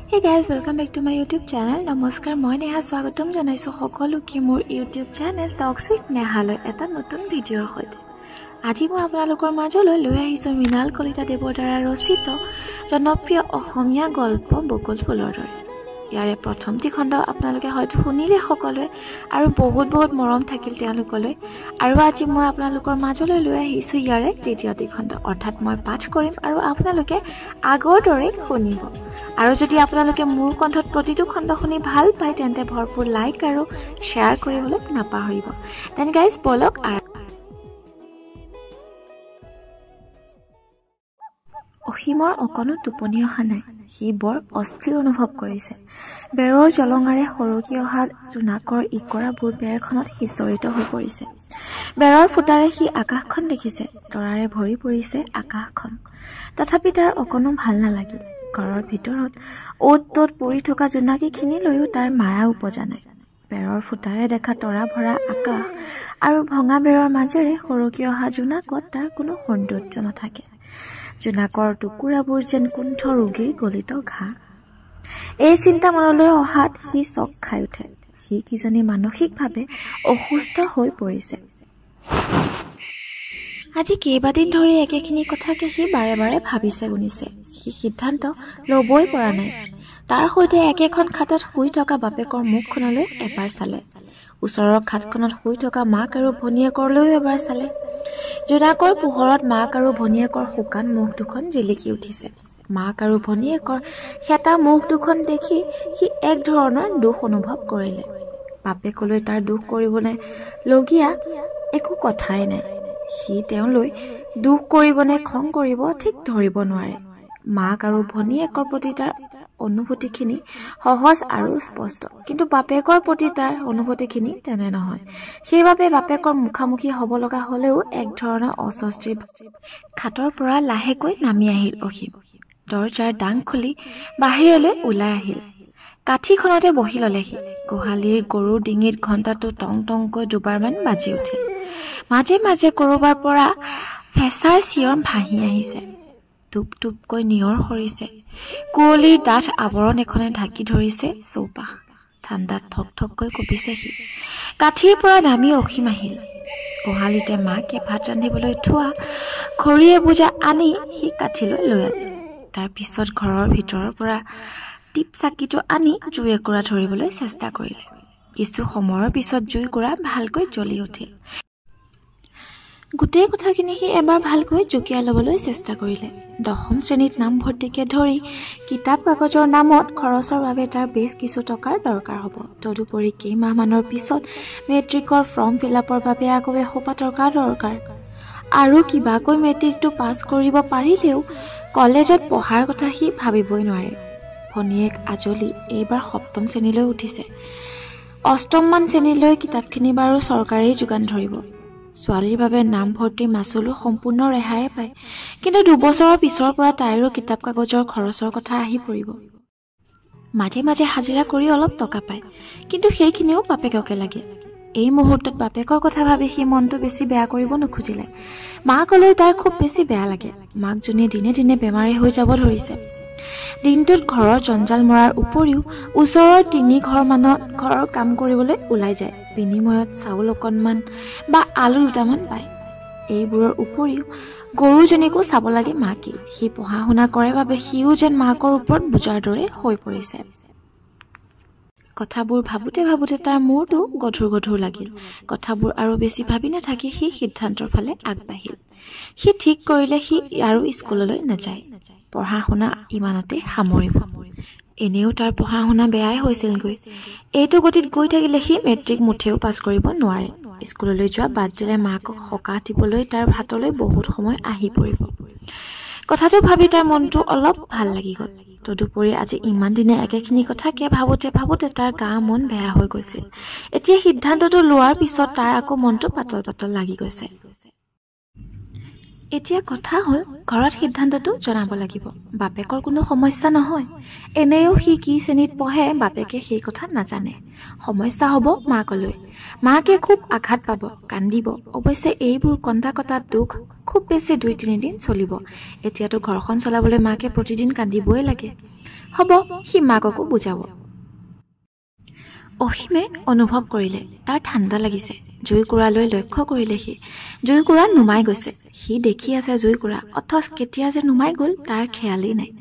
Hey guys, welcome back to my YouTube channel. নমস্কাৰ, মই নেহা। স্বাগতম জনাইছোঁ সকলোকে মোৰ ইউটিউব চেনেল টক্স উইথ নেহালৈ এটা নতুন ভিডিঅ'ৰ সৈতে। আজি মই আপোনালোকৰ মাজলৈ লৈ আহিছোঁ মৃণাল কলিতাদেৱৰ দ্বাৰা ৰচিত জনপ্ৰিয় অসমীয়া গল্প বকুল ফুলৰ দৰে। ইয়াৰে প্ৰথমটি খণ্ড আপোনালোকে হয়তো শুনিলে সকলোৱে, আৰু বহুত বহুত মৰম থাকিল তেওঁলোকলৈ। আৰু আজি মই আপোনালোকৰ মাজলৈ লৈ আহিছোঁ ইয়াৰে দ্বিতীয়টি খণ্ড, অৰ্থাৎ মই পাঠ কৰিম আৰু আপোনালোকে আগৰ দৰে শুনিব। আৰু যদি আপোনালোকে মোৰ কণ্ঠত প্ৰতিটো খণ্ড শুনি ভাল পায়, তেন্তে ভৰপূৰ লাইক আৰু শ্বেয়াৰ কৰিবলৈ নাপাহৰিব। তেন গাইজ ব'লক। অসীমৰ অকণো টোপনি অহা নাই। সি বৰ অস্থিৰ অনুভৱ কৰিছে। বেৰৰ জলঙাৰে সৰকি অহা জোনাকৰ ইকৰাবোৰ বেৰখনত সিঁচৰিত হৈ পৰিছে। বেৰৰ ফুটাৰে সি আকাশখন দেখিছে, তৰাৰে ভৰি পৰিছে আকাশখন। তথাপি তাৰ অকণো ভাল নালাগিল। ঘৰৰ ভিতৰত অ'ত ত'ত পৰি থকা জোনাকীখিনিলৈও তাৰ মাৰা উপজা নাই। বেৰৰ ফুটাৰে দেখা তৰা ভৰা আকাশ আৰু ভঙা বেৰৰ মাজেৰে সৰকি অহা জোনাকত তাৰ কোনো সৌন্দৰ্য নাথাকে। জোনাকৰ টুকুৰাবোৰ যেন কুণ্ঠ ৰোগীৰ গলিত ঘাঁহ। এই চিন্তা মনলৈ অহাত সি চক খাই উঠে। সি কিজানি মানসিকভাৱে অসুস্থ হৈ পৰিছে। আজি কেইবাদিন ধৰি একেখিনি কথাকে সি বাৰে বাৰে ভাবিছে গুণিছে। সি সিদ্ধান্ত ল'বই পৰা নাই। তাৰ সৈতে একেখন খাটত শুই থকা বাপেকৰ মুখখনলৈ এবাৰ চালে, ওচৰৰ খাটখনত শুই থকা মাক আৰু ভনীয়েকৰলৈও এবাৰ চালে। জোনাকৰ পোহৰত মাক আৰু ভনীয়েকৰ শুকান মুখ দুখন জিলিকি উঠিছে। মাক আৰু ভনীয়েকৰ শেঁতা মুখ দুখন দেখি সি এক ধৰণৰ দুখ অনুভৱ কৰিলে। বাপেকলৈ তাৰ দুখ কৰিবলৈ লগীয়া একো কথাই নাই। সি তেওঁলৈ দুখ কৰিবনে খং কৰিব ঠিক ধৰিব নোৱাৰে। মাক আৰু ভনীয়েকৰ প্ৰতি তাৰ অনুভূতিখিনি সহজ আৰু স্পষ্ট, কিন্তু বাপেকৰ প্ৰতি তাৰ অনুভূতিখিনি তেনে নহয়। সেইবাবে বাপেকৰ মুখামুখি হ'ব লগা হ'লেও এক ধৰণৰ অস্বস্তিৰ। খাটৰ পৰা লাহেকৈ নামি আহিল অসীম। দৰ্জাৰ দাং খুলি বাহিৰলৈ ওলাই আহিল। কাঠিখনতে বহি ল'লেহি। গোহালিৰ গৰুৰ ডিঙিত ঘণ্টাটো টং টংকৈ দুবাৰমান বাজি উঠিল। মাজে মাজে ক'ৰবাৰ পৰা ফেঁচাৰ চিঞৰ ভাঁহি আহিছে। টোপ টোপকৈ নিয়ৰ সৰিছে। কুঁৱলীৰ ডাঠ আৱৰণ এখনে ঢাকি ধৰিছে চৌপাশ। ঠাণ্ডাত ঠক ঠককৈ কঁপিছে সি। কাঠিৰ পৰা নামি অসীম আহিল। গোহালিতে মাকে ভাত ৰান্ধিবলৈ থোৱা খৰি এবোজা আনি সি কাঠিলৈ লৈ আনে। তাৰ পিছত ঘৰৰ ভিতৰৰ পৰা টিপ চাকিটো আনি জুই একুৰা ধৰিবলৈ চেষ্টা কৰিলে। কিছু সময়ৰ পিছত জুইকুৰা ভালকৈ জ্বলি উঠিল। গোটেই কথাখিনি সি এবাৰ ভালকৈ জুকিয়াই ল'বলৈ চেষ্টা কৰিলে। দশম শ্ৰেণীত নামভৰ্তিকে ধৰি কিতাপ কাগজৰ নামত খৰচৰ বাবে তাৰ বেছ কিছু টকাৰ দৰকাৰ হ'ব। তদুপৰি কেইমাহমানৰ পিছত মেট্ৰিকৰ ফৰ্ম ফিল আপৰ বাবে আকৌ এসোপা টকাৰ দৰকাৰ। আৰু কিবাকৈ মেট্ৰিকটো পাছ কৰিব পাৰিলেও কলেজত পঢ়াৰ কথা সি ভাবিবই নোৱাৰে। ভনীয়েক আজলি এইবাৰ সপ্তম শ্ৰেণীলৈ উঠিছে। অষ্টমমান শ্ৰেণীলৈ কিতাপখিনি বাৰু চৰকাৰেই যোগান ধৰিব। ছোৱালীৰ বাবে নামভৰ্তিৰ মাচুলো সম্পূৰ্ণ ৰেহায়ে পায়। কিন্তু দুবছৰৰ পিছৰ পৰা তাইৰো কিতাপ কাগজৰ খৰচৰ কথা আহি পৰিব। মাজে মাজে হাজিৰা কৰি অলপ টকা পায়, কিন্তু সেইখিনিও বাপেককে লাগে। এই মুহূৰ্তত বাপেকৰ কথা ভাবি সি মনটো বেছি বেয়া কৰিব নোখোজিলে। মাকলৈ তাৰ খুব বেছি বেয়া লাগে। মাকজনীয়ে দিনে দিনে বেমাৰী হৈ যাব ধৰিছে। দিনটোত ঘৰৰ জঞ্জাল মৰাৰ উপৰিও ওচৰৰ তিনি ঘৰমানত ঘৰৰ কাম কৰিবলৈ ওলাই যায়। বিনিময়ত চাউল অকণমান বা আলু দুটামান পায়। এইবোৰৰ উপৰিও গৰুজনীকো চাব লাগে মাকে। সি পঢ়া শুনা কৰে বাবে সিও যেন মাকৰ ওপৰত বোজাৰ দৰে হৈ পৰিছে। কথাবোৰ ভাবোঁতে ভাবোঁতে তাৰ মূৰটো গধুৰ গধুৰ লাগিল। কথাবোৰ আৰু বেছি ভাবি নাথাকি সি সিদ্ধান্তৰ ফালে আগবাঢ়িল। সি ঠিক কৰিলে সি আৰু স্কুললৈ নাযায়। পঢ়া শুনা ইমানতে সামৰিব। এনেও তাৰ পঢ়া শুনা বেয়াই হৈছিলগৈ। এইটো গতিত গৈ থাকিলে সি মেট্ৰিক মুঠেও পাছ কৰিব নোৱাৰে। স্কুললৈ যোৱা বাদ দিলে মাকক সকাহ দিবলৈ তাৰ হাতলৈ বহুত সময় আহি পৰিব। কথাটো ভাবি তাৰ মনটো অলপ ভাল লাগি গ'ল। তদুপৰি আজি ইমান দিনে একেখিনি কথাকে ভাবোঁতে ভাবোঁতে তাৰ গা মন বেয়া হৈ গৈছিল। এতিয়া সিদ্ধান্তটো লোৱাৰ পিছত তাৰ আকৌ মনটো পাতল পাতল লাগি গৈছে। এতিয়া কথা হ'ল, ঘৰত সিদ্ধান্তটো জনাব লাগিব। বাপেকৰ কোনো সমস্যা নহয়। এনেও সি কি শ্ৰেণীত পঢ়ে বাপেকে সেই কথা নাজানে। সমস্যা হ'ব মাকলৈ। মাকে খুব আঘাত পাব, কান্দিব। অৱশ্যে এইবোৰ কন্দা কটা দুখ খুব বেছি 2-3 দিন চলিব। এতিয়াতো ঘৰখন চলাবলৈ মাকে প্ৰতিদিন কান্দিবই লাগে। হ'ব, সি মাককো বুজাব। অসীমে অনুভৱ কৰিলে তাৰ ঠাণ্ডা লাগিছে। জুইকুৰালৈ লক্ষ্য কৰিলে সি, জুইকুৰা নুমাই গৈছে। সি দেখি আছে জুইকুৰা, অথচ কেতিয়া যে নুমাই গ'ল তাৰ খেয়ালেই নাই।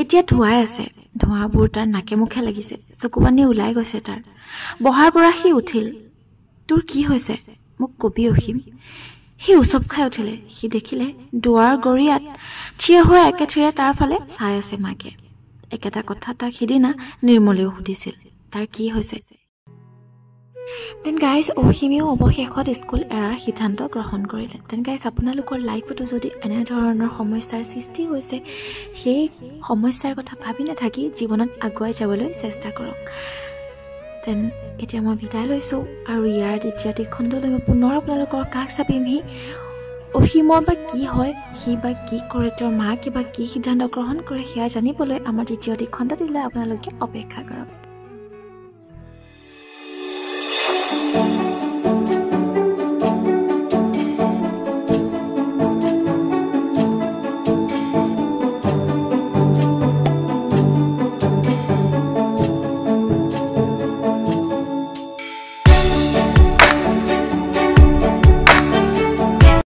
এতিয়া ধোঁৱাই আছে, ধোঁৱাবোৰ তাৰ নাকে মুখে লাগিছে, চকু পানী ওলাই গৈছে তাৰ। বহাৰ পৰা সি উঠিল। তোৰ কি হৈছে মোক কবি অসীম। সি উচপ খাই উঠিলে। সি দেখিলে দুৱাৰ গৰিয়াত থিয় হৈ একেথিৰে তাৰ ফালে চাই আছে মাকে। একেটা কথা তাক সিদিনা নিৰ্মলেও সুধিছিল, তাৰ কি হৈছে। Then guys, অসীমেও অৱশেষত স্কুল এৰাৰ সিদ্ধান্ত গ্ৰহণ কৰিলে। Then guys, আপোনালোকৰ লাইফতো যদি এনেধৰণৰ সমস্যাৰ সৃষ্টি হৈছে, সেই সমস্যাৰ কথা ভাবি নাথাকি জীৱনত আগুৱাই যাবলৈ চেষ্টা কৰক। Then এতিয়া মই বিদায় লৈছোঁ আৰু ইয়াৰ দ্বিতীয়টি খণ্ডলৈ মই পুনৰ আপোনালোকৰ কাষ চাপিমহি। অসীমৰ বা কি হয়, সি বা কি কৰে, তেওঁৰ মাকে বা কি সিদ্ধান্ত গ্ৰহণ কৰে, সেয়া জানিবলৈ আমাৰ দ্বিতীয়টি খণ্ডটিলৈ আপোনালোকে অপেক্ষা কৰক।